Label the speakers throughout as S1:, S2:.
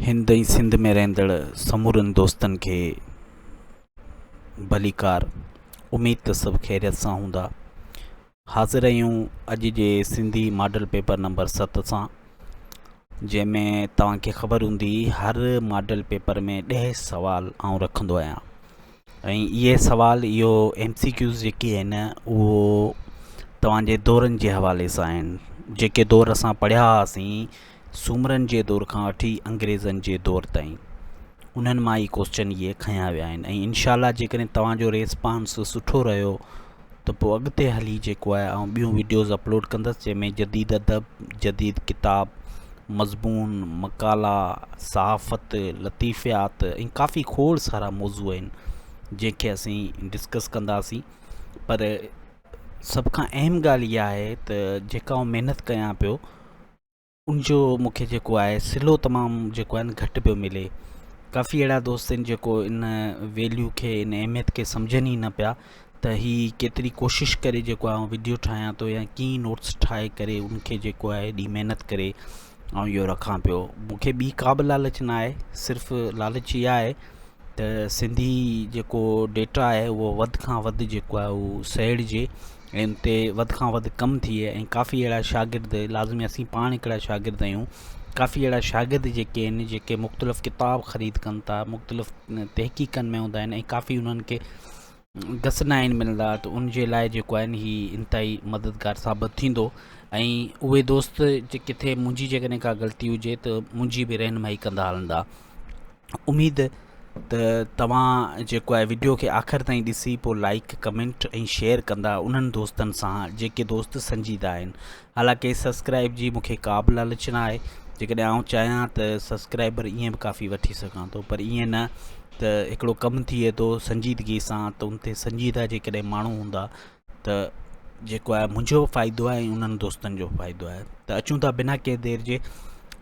S1: هند ۽ سنڌ ۾ رهندڙ سمورن دوستن کي ڀليڪار. اميد ته سڀ خيريت سان هوندا. حاضر آهيون اڄ جي سنڌي ماڊل پيپر نمبر 7 سان، جنهن ۾ توهان کي خبر هوندي هر ماڊل پيپر ۾ 10 سوال آئون رکندو آهيان ۽ اهي سوال اهو ايم سي ڪيوز جيڪي آهن اهو توهان جي دورن جي حوالي سان آهن، جيڪي دور اسان پڙهيا هئاسين سومرن جي دور کان وٺي انگريزن جي دور تائين، انهن مان ئي ڪوسچن اهي کنيا ويا آهن ۽ انشاء الله جيڪڏهن توهان جو ريسپانس سٺو رهيو ته پوء اڳتي هلي جيڪو آهي آئون ٻيون وڊيوز اپلوڊ ڪندس، جنهن ۾ جديد ادب، جديد ڪتاب، مضمون، مقالا، صحافت، لطيفيات ۽ ڪافي کوڙ سارا موضوع آهن جنهن کي اسين ڊسڪس ڪنداسين. پر سڀ کان اهم ڳالهه اها آهي ته جيڪا آئون محنت ڪيان پيو ان جو مون کي جيڪو آهي صلو تمام جيڪو آهي نه گهٽ پيو ملي. ڪافي اهڙا دوست آهن جيڪو ان ويليو کي ان اهميت کي سمجهن ئي نه پيا ته هي ڪيتري ڪوشش ڪري جيڪو آئون وڊيو ٺاهيان ٿو يا ڪيئن نوٽس ٺاهي ڪري ان کي جيڪو آهي ايڏي محنت ڪري آئون اهو رکان پيو. مون کي ٻي ڪا به لالچ نه آهي، صرف لالچ اها آهي ته سنڌي جيڪو ڊيٽا آهي اهو وڌ کان وڌ جيڪو آهي اهو سهيڙجي ۽ ان تي وڌ کان وڌ ڪم ٿئي ۽ ڪافي اهڙا شاگرد، لازمي اسين پاڻ هڪڙا شاگرد آهيون، ڪافي اهڙا شاگرد جيڪي آهن جيڪي مختلف ڪتاب خريد ڪن ٿا، مختلف تحقيقن ۾ هوندا آهن ۽ ڪافي انهن کي گس نه آهن ملندا ته ان جي لاء جيڪو آهن هي انتهائي مددگار ثابت ٿيندو ۽ اهي دوست ڪٿي منهنجي جيڪڏهن ڪا غلطي هجي ته منهنجي به رهنمائي ڪندا هلندا. اميد ته توهان جيڪو آهي وڊيو کي آخر تائين ڏسي پوء لائيڪ ڪمينٽ ۽ شيئر ڪندا انهن دوستن سان جيڪي دوست سنجيده آهن. حالانڪه سبسڪرائب جي مونکي ڪا به لالچ نه آهي، جيڪڏهن آئون چاهيان ته سبسڪرائبر ائين به ڪافي وٺي سگهان ٿو، پر ائين نه ته هڪڙو ڪم ٿئي ٿو سنجيدگي سان ته ان تي سنجيده جيڪڏهن ماڻهو هوندا ته جيڪو آهي منهنجو به فائدو آهي ۽ انهن دوستن جو به فائدو آهي. ته اچون ٿا بنا ڪنهن دير جي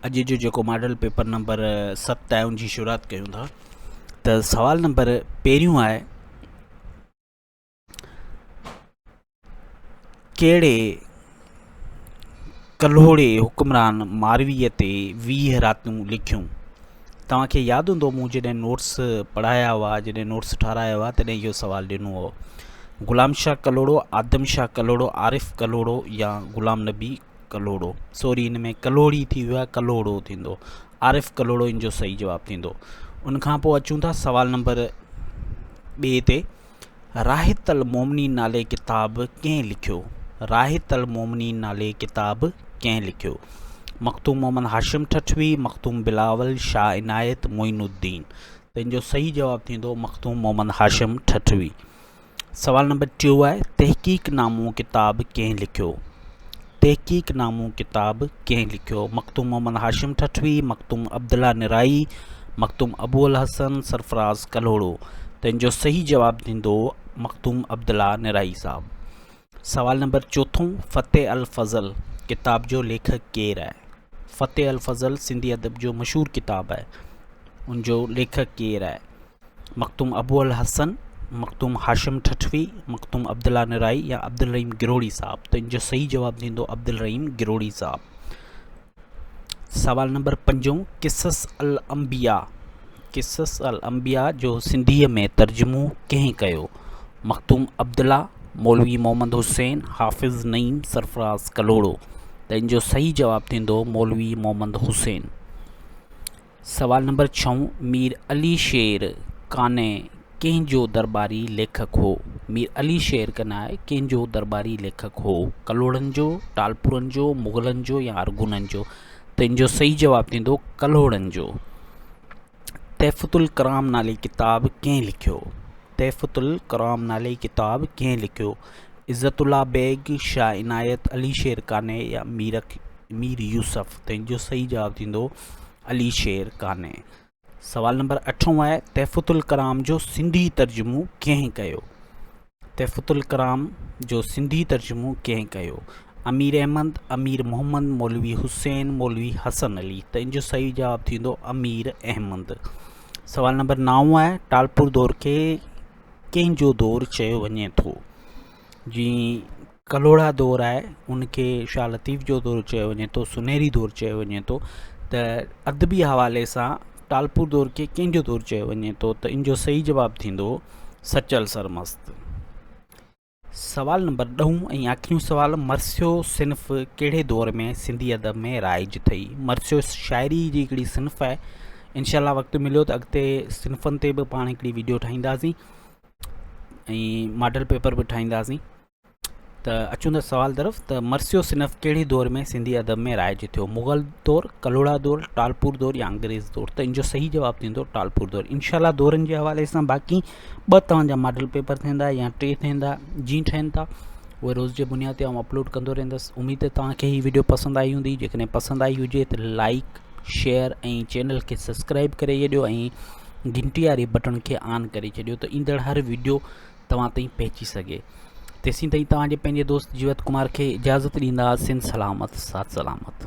S1: اڄ جو جيڪو ماڊل پيپر نمبر 7 آهي ان جي شروعات ڪيون ٿا. ته سوال نمبر پهريون آهي، ڪهڙي ڪلهوڙي حڪمران مارويء تي 20 راتيون لکيون؟ توهان کي ياد هوندو مون جڏهن نوٽس پڙهايا هئا، جڏهن نوٽس ٺارايا هئا، تڏهن اهو سوال ڏنو هو. غلام شاهه ڪلهوڙو، آدم شاهه ڪلهوڙو، عارف ڪلهوڙو يا غلام نبي ڪلهوڙو؟ سوري هن ۾ ڪلهوڙي ٿي ويو آهي، ڪلهوڙو ٿيندو. عارف ڪلهوڙو ان جو صحيح جواب ٿيندو. ان کان پوء اچون ٿا سوال نمبر ٻئي تي. راحت المومنين نالي ڪتاب ڪنهن لکيو؟ راحت المومنين نالي ڪتاب ڪنهن لکيو؟ مخدوم محمد هاشم ٺٽوي، مخدوم بلاول، شاهه عنايت، معين الدين. ته ان جو صحيح جواب ٿيندو مخدوم محمد هاشم ٺٽوي. سوال نمبر ٽيون آهي، تحقيق نامو ڪتاب ڪنهن لکيو؟ تحقيق نامو ڪتاب ڪنهن لکيو؟ مخدوم محمد هاشم ٺٽوي، مخدوم عبدالله نرائي، مخدوم ابو الحسن سرفراز ڪلهوڙو. ته ان جو صحيح جواب ٿيندو مخدوم عبدالله نرائي صاحب. سوال نمبر چوٿون، فتح الفضل ڪتاب جو ليکڪ ڪير آهي؟ فتح الفضل سنڌي ادب جو مشهور ڪتاب آهي، ان جو ليکڪ ڪير آهي؟ مخدوم ابو الحسن، مخدوم هاشم ٺٽوي، مخدوم عبدالله نرائي يا عبدالرحيم گروهڙي صاحب. ته ان جو صحيح جواب ٿيندو عبدالرحيم گروهڙي صاحب. سوال نمبر پنجون، قصص الانبياء، قصص الانبياء جو سنڌيء ۾ ترجمو ڪنهن ڪيو؟ مخدوم عبدالله، مولوي محمد حسين، حافظ نعيم سرفراز ڪلهوڙو. ته ان جو صحيح جواب ٿيندو مولوي محمد حسين. سوال نمبر ڇهون، مير علي شير قانع ڪنهن جو درٻاري ليکڪ هو؟ مير علي شير قانع ڪنهن جو درٻاري ليکڪ هو؟ ڪلهوڙن جو، ٽالپرن جو، مغلن جو يا ارغونن جو؟ ته ان جو صحيح جواب ٿيندو ڪلهوڙن جو. تحفة الڪرام نالي ڪتاب ڪنهن لکيو؟ تحفة الڪرام نالي ڪتاب ڪنهن لکيو؟ عزت الله بيگ، شاهه عنايت، علي شير قانع يا مير يوسف؟ ته ان جو صحيح جواب ٿيندو علي شير قانع. سوال نمبر اٺون آهي، تحفة الڪرام جو سنڌي ترجمو ڪنهن ڪيو؟ تحفة الڪرام جو سنڌي ترجمو ڪنهن ڪيو؟ امير احمد، امير محمد، مولوي حسين، مولوي حسن علي. ته ان جو صحيح جواب ٿيندو امير احمد. سوال نمبر نائون آهي، ٽالپور دور کي ڪنهن جو دور چيو وڃي ٿو؟ جي ڪلهوڙا دور آهي ان کي شاهه لطيف جو دور چيو وڃي ٿو، سنهري دور چيو وڃي ٿو. ته ادبي حوالي سان ٽالپور دور کي ڪنهن جو دور چيو وڃي ٿو ته ان جو صحيح جواب ٿيندو سچل سرمست. سوال نمبر ڏهون ۽ آخريون سوال مرثيو صنف ڪهڙي دور ۾ سنڌي ادب ۾ رائج ٿي؟ مرثيو شاعري جي هڪڙي صنف آهي. انشاء الله وقت مليو ته اڳتي صنفن تي به پاڻ هڪڙي ويڊيو ٺاهينداسين ۽ ماڊل پيپر به ٺاهينداسين. ته اچون ٿا سوال طرف ته مرثيو صنف ڪهڙي دور ۾ سنڌي ادب ۾ رائج ٿيو؟ مغل دور، ڪلهوڙا دور، ٽالپور دور يا انگريز دور؟ ته ان جو صحيح جواب ٿيندو ٽالپور دور. انشاء الله دورن جي حوالي سان باقي ٻه توهان جا ماڊل پيپر ٿيندا يا ٽي ٿيندا جي ٺهن ٿا اهي روز جي بنياد تي آئون اپلوڊ ڪندو رهندس. اميد ته توهان کي هي ويڊيو پسند آئي هوندي. جيڪڏهن پسند آئي هجي ته لائڪ، شيئر ۽ چينل کي سبسڪرائب ڪري ڇڏيو ۽ گهنٽي واري بٽڻ کي آن ڪري ڇڏيو ته ايندڙ هر ويڊيو توهان تائين پهچي سگهي. تيسين تائين توهان جي پنهنجي دوست جيوت ڪمار کي اجازت ڏيندا. سنڌ سلامت ساٿ سلامت.